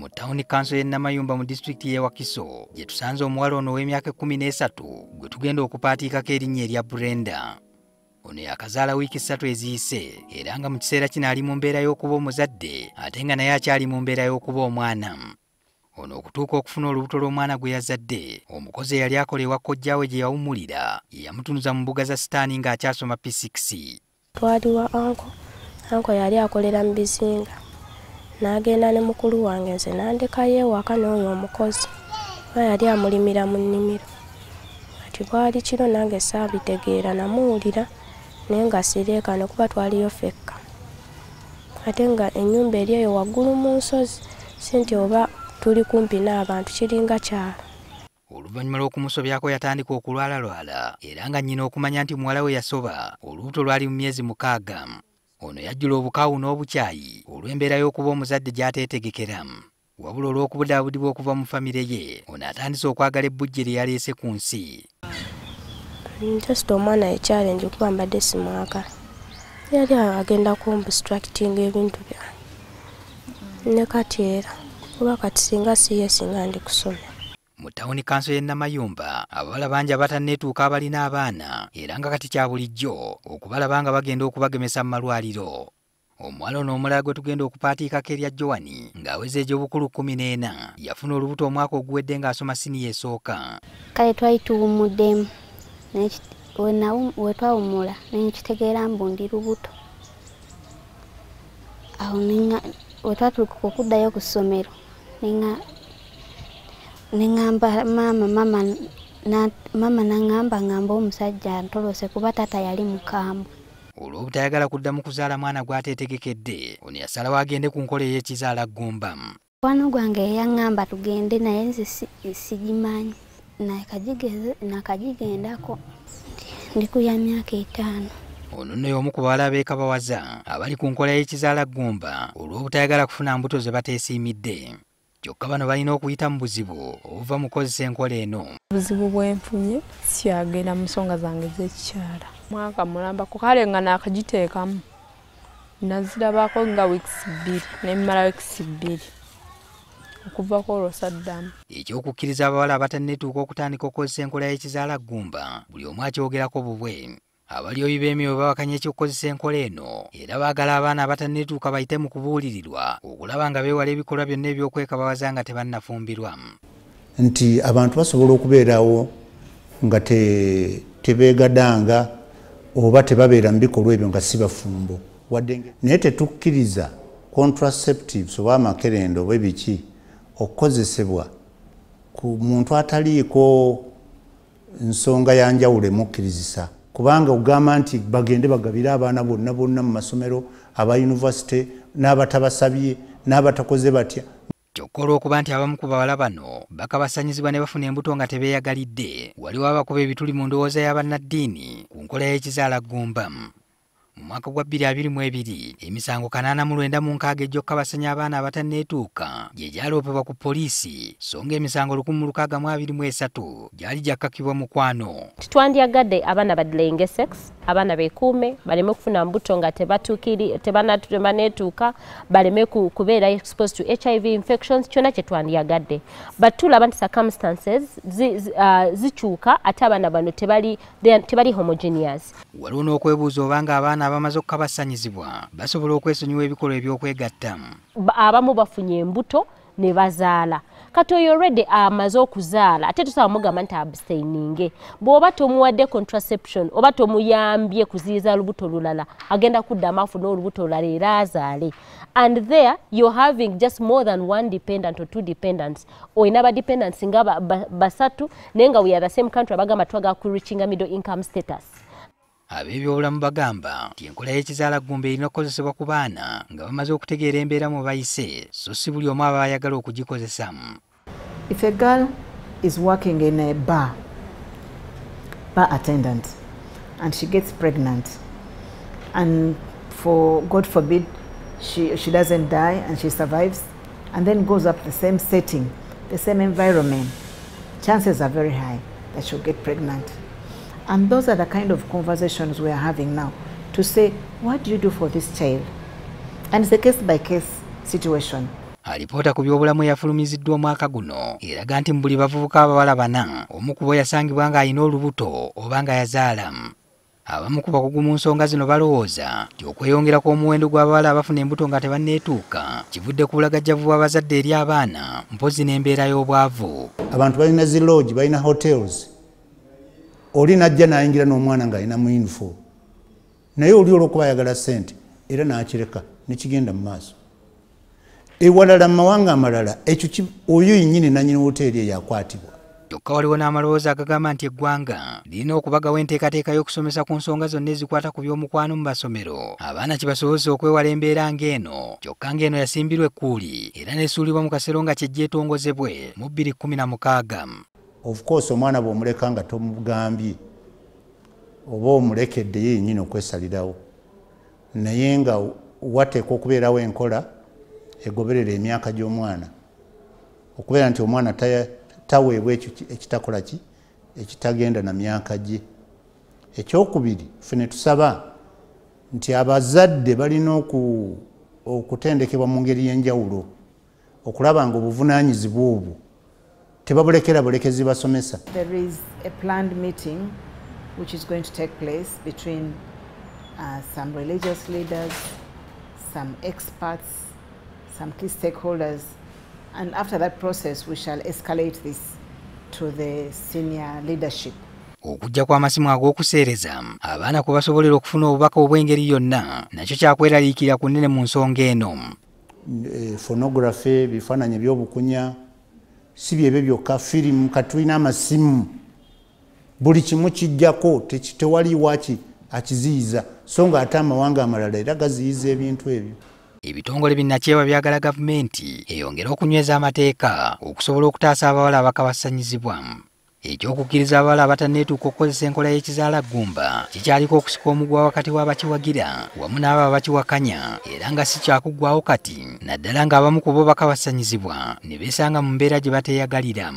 Mu tawuni kanso y'e Namayumba mu disitulikiti y'e Wakiso gye tusanze omuwala ono ow'emyaka 13 gwe tugenda okupaatiikako erinnya erya Brenda. Ono yakazaala wiiki 3 eziyise era nga mu kiseera kino ali mu mbeera y'okuba omuzadde ate nga naye akyali mu mbeera y'okuba omwana. Ono okutuuka okufuna olubuto lw'omwana gwe yazadde, omukozi eyali akola ewa kojjaawe gye yawummulira ye yamutunuza mu mbuga za sitaani ng'akyasoma P6. Twali wa anko, anko yali akolera mu bizinga, n'agenda ne mukulu wange nze n'andekayo ewaka n'oyo omukozi kuba yali amulimira mu nnimiro. Kati bwali kiro nange saabitegeera, namuwulira naye nga sireekaana kuba twaliyo ffekka, ate nga ennyumba eri eyo waggulu mu nsozi, si nti oba tuli kumpi n'abantu, kiringa kyalo. Oluvannyuma lw'okumusobyako yatandika okulwalalwala era nga nnyina okumanya nti muwala we yasoba olubuto lwali mu myezi 6. Ono yajjula obukaawu n'obukyayi olw'embeera y'okuba omuzadde gy'ateetegekera. Wabula olw'okubudaabudibwa okuva mu famire ye, ono atandise okwagala ebbujje lye yaleese ku nsi. Just omwana ye challenge kuba mbadde simwagala. Yali agenda kumobstructinga ebintu byange. Ne kati era kuba kati singa si ye singa ndi kusoma. Mu tawuni kanso y'e Namayumba abawala bangi abatanneetuuka abalina abaana era nga kati kya bulijjo okubalaba nga bagenda okubagemesa mu malwaliro. Omuwala ono omulala gwe tugenda okupaatiikako erya Joani ng'aweza egy'obukulu 14 yafuna olubuto omwaka oguwedde ng'asoma siniya esooka. Kale twali tuwummuddemu we twawummula ne nkitegeera mbu ndi lubuto. Awo we twatuuka okuddayo ku ssomero ne ŋŋamba maama n'aŋŋamba ŋŋambe omusajja ntolose kuba taata yali mukambwe. Olw'obutayagala kuddamu kuzaala mwana gw'ateetegekedde, ono yasalawo agende ku nkola ey'ekizaala ggumba. Mukwano gwange yaŋŋamba tugende naye nze sigimanyi, nakagigendako ndi ku ya myaka 5. Ono nno y'omu ku bawala b'e Kabawaza abali ku nkola y'ekizaala ggumba olw'obutayagala kufuna mbuto ze bateesiimidde. Kyokka bano balina okuyita mu buzibu obuva mu kukozesa enkola eno. Obuzibu bwe nfunye sikyagenda mu nsonga zange ez'ekikyala. Mwaka mulambako kale nga naakagiteekamu nazirabako nga weeks 2 ne mmala weeks 2 okuvaako olwo saddamu. Eky'okukkiriza abawala abatanneetuuka okutandika okukozesa enkola y'ekizaala ggumba buli omu akyogerako bubwe. Abalyoyi b'emyoyo bawakanya eky'okukozesa enkola eno era baagala abaana abatanneetuuka bayite mu kubuulirirwa okulaba nga beewala ebikolwa byonna eby'okwekabawaza nga tebannafumbirwa. Nti abantu basobola okubeerawo nga tebeegadanga oba tebabeera mu bikolwa ebyo nga si bafumbo. Wadde naye tetukkiriza contraceptives oba amakerenda oba ebiki okukozesebwa ku muntu ataliiko nsonga ya njawulo emukkirizisa. Kubanga ogamba nti bagende bagabire abaana bonna bonna mu masomero aba yunivasite n'abatabasabye n'abatakoze batya. Kyokka olw'okuba nti abamu ku bawala bano bakabasanyizibwa ne bafuna embuto nga tebeeyagalidde, waliwo abakuba ebituli mu ndowooza y'abannaddiini ku nkola y'ekizaala ggumba. Mu mwaka gwa 2022 emisango 896 egy'okukabasanya abaana abatanneetuuka gye gyaloopebwa ku poliisi, so nga emisango 1623 gyali gyakkakibwa mukwano. Twandyagadde abaana badelayinge sex, abaana beekuume, baleme okufuna mbuto nga tebanneetuuka, baleme kubeera exposed to HIV infections, kyonna kye twandyagadde. But tulaba nti circumstances zikyuka ate abaana bano tebali homogeneous. Waliwo n'okwebuuza obanga abaana abamaze okukabasanyizibwa basobola okwesonyiwa ebikolwa eby'okwegatta. Abamu bafunye embuto ne bazaala. Kati oyo already amaze okuzaala ate tusaba mugamba nti abstaininge. Bw'oba tomuwadde contraception oba tomuyambye kuziyiza lubuto lulala, agenda kuddamu afune olubuto olulala era azaale. And there you're having just more than one dependent or two dependents. Olina ba dependents nga basatu naye nga we are the same country abagamba twagala ku reachinga middle income status. Ab'ebyobulamu bagamba nti enkola y'ekizaala ggumba erina okukozesebwa ku baana nga bamaze okutegeera embeera mwe bayise, so si buli omu aba ayagala okugikozesa. If a girl is working in a bar attendant, and she gets pregnant, and for God forbid she doesn't die and she survives, and then goes up the same setting, the same environment, chances are very high that she'll get pregnant. And those are the kind of conversations we are having now, to say, what do you do for this child? And it's a case-by-case situation. Alipoota ku byobulamu eyafulumiziddwa omwaka guno eraga nti mu buli bavubuka abawala 4 omu ku bo yasangibwa ng'alina olubuto oba nga yazaala. Abamu ku bakugu mu nsonga zino balowooza nti okweyongera kw'omuwendo gw'abawala abafuna embuto nga tebanneetuuka kivudde ku bulagajjavu bw'abazadde eri abaana mpozzi n'embeera y'obwavu. Abantu balina zi lodge, balina hotels, oli najja n'ayingira n'omwana ng'alina mu uniform, naye oli olw'okuba ayagala ssente era n'akireka nekigenda mu maaso. Ewalala mu mawanga amalala ekyo oyo yennyini nannyini woteeri eyo akwatibwa. Kyokka waliwo n'amaloboozi agagamba nti eggwanga lirina okubagawo enteekateeka y'okusomesa ku nsonga zonna ezikwata ku by'omukwano mu masomero abaana kibasobozesa okwewala embeera ng'eno. Kyokka ng'eno yasimbirwa ekkuuli era n'esuulibwa mu kasero nga kyejja etongozebwe mu 2016. Of course omwana bw'omuleka nga tomugambye oba omulekedde ye yennyini okwesalirawo, naye nga wateekwa okubeerawo enkola egoberera emyaka gy'omwana okubeera nti omwana taweebwa ekyo ekitakola ki ekitagenda na myaka gye. Ekyokubiri, ffe ne tusaba nti abazadde balina okutendekebwa mu ngeri y'enjawulo okulaba nga obuvunaanyizibwa obwo tebabulekera bulekezi basomesa. There is a planned meeting which is going to take place between some religious leaders, some experts, some key stakeholders, and after that process we shall escalate this to the senior leadership. Okujja kw'amasimu ag'okuseereza abaana kwe basobolera okufuna obubaka obw'engeri yonna nakyo kyakweraliikirira ku nnene mu nsonga eno. Phonography, ebifaananyi ebyobukunya, si byebyo byokka, firimu, kati tulina amasimu, buli kimu kijjako, tewali waki akiziyiza, so nga ate amawanga amalala era gaziyiza ebintu ebyo. Ebitongole binnakyewa byagala gavumenti eyongere okunyweza amateeka okusobola okutaasa abawala abakabasanyizibwa. Ekyokukkiriza abawala abatanneetuuka okukozesa enkola y'ekizaala ggumba kikyaliko okusika omuguwa wakati w'abakiwagira wamu n'abo abakiwakanya, era nga si kyakuggwawo kati, naddala ng'abamu ku bo bakabasanyizibwa ne beesanga mu mbeera gye bateeyagalira.